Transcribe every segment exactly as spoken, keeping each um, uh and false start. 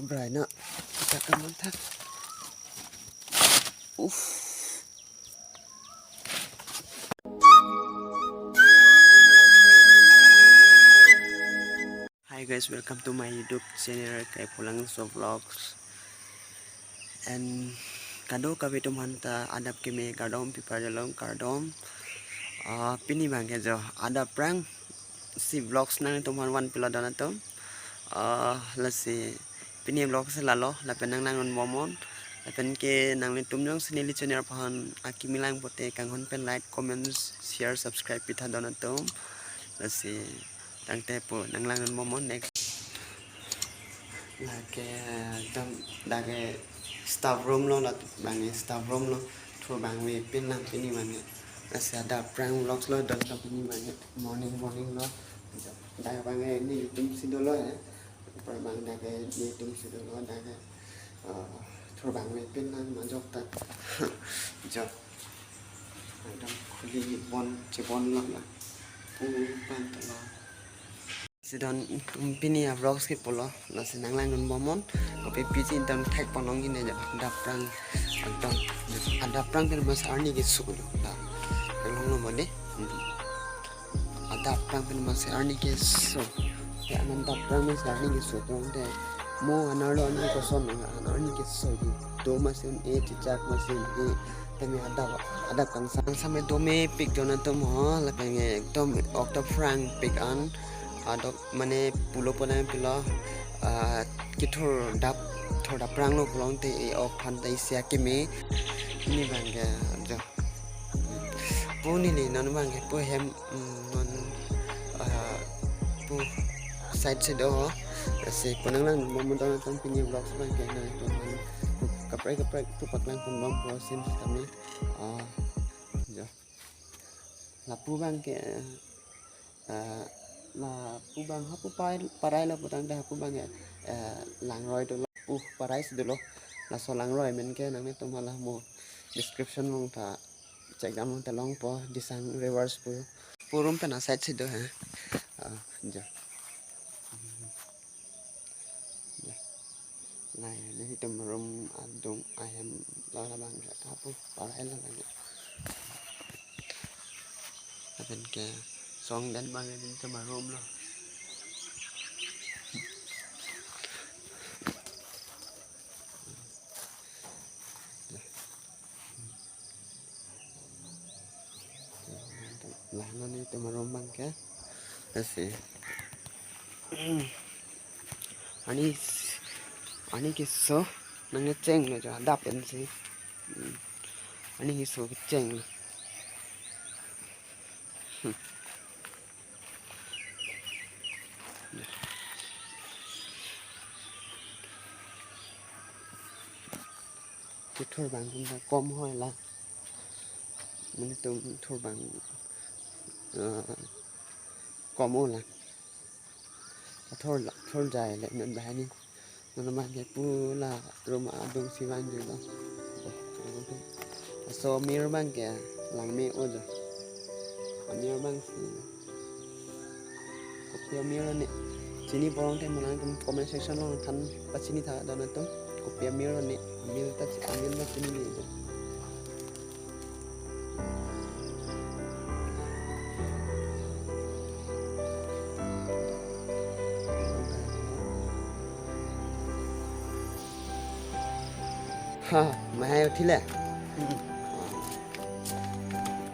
Brai na. Kita kaman thak. Uff. Hi guys, welcome to my YouTube channel, Kaipolangso Vlogs. And kadokave atum aphan ta adap keme kardom, pipar jalong kardom. Ah, pini abang ke jo adap aphrang si vlogs nangtum aphan van pilo don atum. Ah, lasi pini vlog si lalo, lapen nang langdun bomnon. Lapen ke nanglitum jongsi neli channel aphan akimi lang pote kanghon pen like, comment, share, subscribe pitha don atum. Lasi tangte pu nang langdun bomnon next. Lake, eh, dam, dak ke staff room lo, la abang ke staff room lo. Thur abang avepin lang pini abang ke. Lasi adap aphrang vlogs lo don ta pini abang ke. Morning, morning lo. Dak abang ke nelitum si dolo he. Upar abang dak ke nelitum si dolo dak ke. Eh, thur abang avepin lang majok ta. Jok. Ekdom khuli bon chebon lang la. Pu abang ta lo. Si don, um, pini avlogs ke pulo, lasi nang langdun bomnon, kopi piji don thek ponlong ini jo, adap aphrang, ekdom, adap aphrang pen masi arni keso jo, la, nang longlo mane, hmm. Adap aphrang pen masi arni keso, ya, adap aphrang masi arni keso, tong te, mo anerlo arni koson, anerlo arni keso di, do masi un-e, chichak masi un-e, tame adap, adap kangsam, kangsam do mepik don atum ho, lapen ke ekdom ok ta aphrang pik an, adap mane pulo pulang pilo, ah, kethur adap, thur adap aphrang lo pulote e-ok aphan ta isi akeme. Pini abang ke jo. Pu neli non abang ke pu hem, mm, non, ah, pu side si do ho. Lasi pu nang langdun bomnon don atum pini vlogs abang ke nangtum aphan pu kaprek kaprek pu paklang pon bompo sim tame. Ah, jo. Lapu abang ke, eh, lapu abang hapu parai, parai lapu tangte hapu abang ke, eh, langroi dolo, pu parai si dolo. Laso langroi amen ke nanglitum hala mo description along ta check dam along ta longpo, Disang Rivers pu. Pu room pen aside si do he. Ah, jo. Ya. Lai, nelitum room adung ahem lo labang ke, hapu parai lo labang ke. Lapen ke song dan abang ke nelitum room lo. Lahno nelitum room abang ke. Lasi. Arni, arni keso nangkecheng lo jo adap pensi. Hmm. Arni keso kecheng lo. Hmm. Kethur abang atum ta kom hoi la. Nelitum thur abang, eh, kom o la. Thur la, thur jai le non banghini. Non abang ke pu la room adung si vangji lo. Laso amir abang ke langme o jo. Amir abang si kopi amir ne. Chini pulote mo nangtum comment section along than pachini tha don atum. Kopi amir ne. Amir ta chi-, amir ta chinine. Ha, mehai uthile.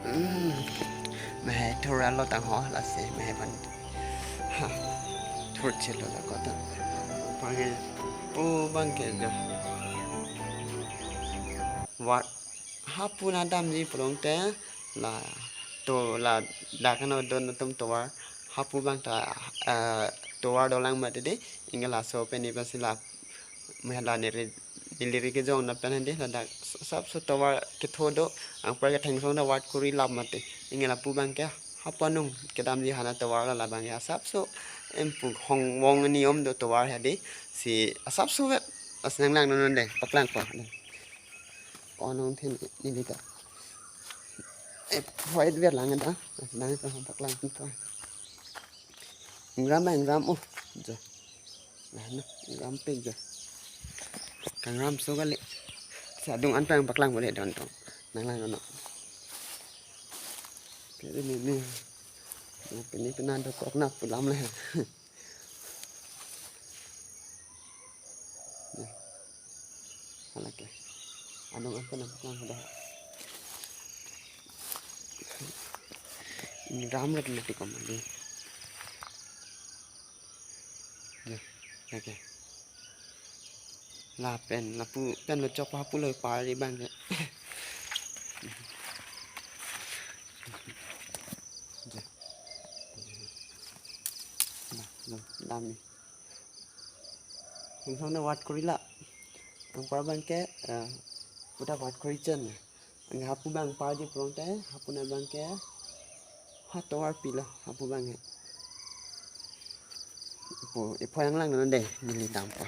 Hmm. Mehai thur alo tang ho, lasi mehai aphan. Ha, thur chelo la kota. Pange, pu abang ke jo. What? Hapu nang damji pulote la to la dak ano don atum tovar. Hapu abang ta, eh, tovar dolang mati de. Ingke laso pen ipa si la mehla neri neli ri kejong na pen hande ladak asapso tovar ketho do, anpar ke thengsong ta ward kori lap mati. Ingke lapu abang ke hapu anung kedamji hana tovar la labang ke asapso empu hong wong niyom do tovar hadi si asapso vet as nang langnon de paklang pa. Ko anung thin neli ta. Eh, white ver lang da. Nang ta paklang pa. Ingram, ingram, oh. Jo. Nah, nah, ingram pek jo. Kangram so kali. Si adung an pang paklang bole don to. Nanglang ano. Pini ni. Pini pina dokok na pulam le. Hala ke. Adung an pang paklang dah. Ini ram rat mati komedi. Ya, oke. Lapen, lapu, pen lo chok hapu lo pari bang ke. Ya. Nah, lo, dam ni. Yang sana wat kurila. Yang par bang ke, eh, udah wat kurichen. Ang hapu bang parji prong te, hapu na bang ke, ha tovar pilo, hapu bang he. Ipo, ipo yang lang nang de, neli dampo.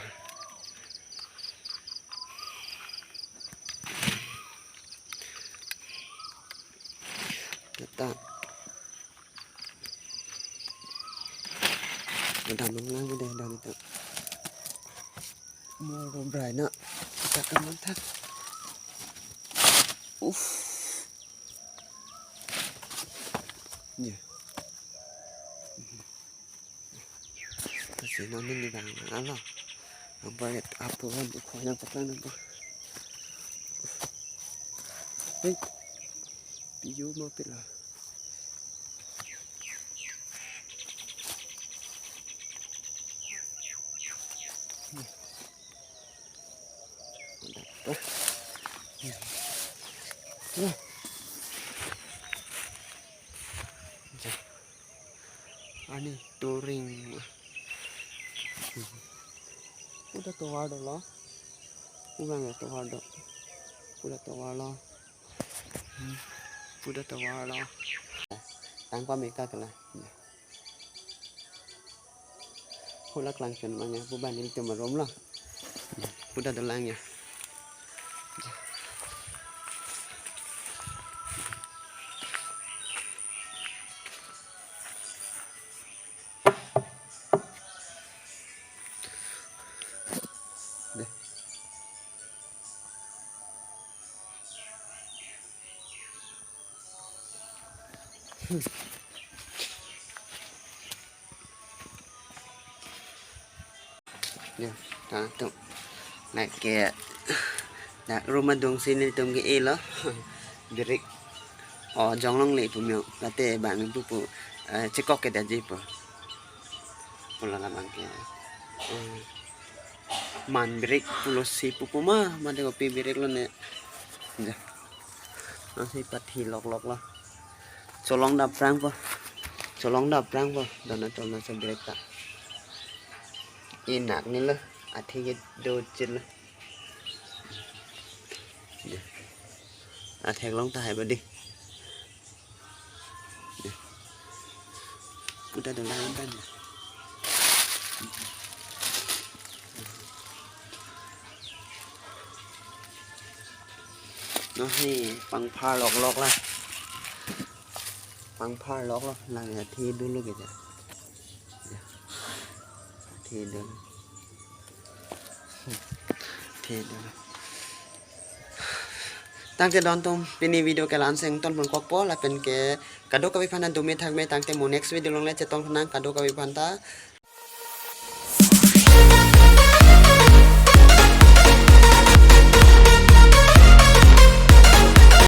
Kita. Dam nang lang de, dam itu. Moro brai na. Kita kaman thak. Uff. Ya. Kasi namin ni bang alo. Ang bayat apo kan ko yang patang na ba. Hey. Piyo ma pila. Ani turing. Udah tovar dolo. Udah ya tovar do. Udah tovar lo. Udah tovar lo. Tangpa meka kala. Hula klangchon manya, pu bang nelitum arum lo. Pu ta dolang ya. Deh. Ya, ta tum. Nai ke, na room adung si nelitum ke-e lo. Birik. O, jong longle pu meo. Late bang pupu, eh, chekok ke daji pu. Pulo labang ke. Eh, man birik pulo si pupu ma, mate kopi birik lo ne. Ya. Nang si pathi lok lok lo. Cholong dap prang po. Cholong dap prang po. Dona cholong sa birik ta. Inak ni lo. Athi ke do chil lo. Ya. Athek long ta hai badi. Pu ta dolang ban. Nang si pangphar lok lok la. Pangphar lok lok. Lang ya thi dolo ke ja. Ya. Thi dolo. Thi dolo. Tangte don tum, pini video ke la-an si ingtonpon kokpo, lapen ke kadokave aphan ta dome thakme, tangte mo next video along le chetong nang kadokave aphan ta.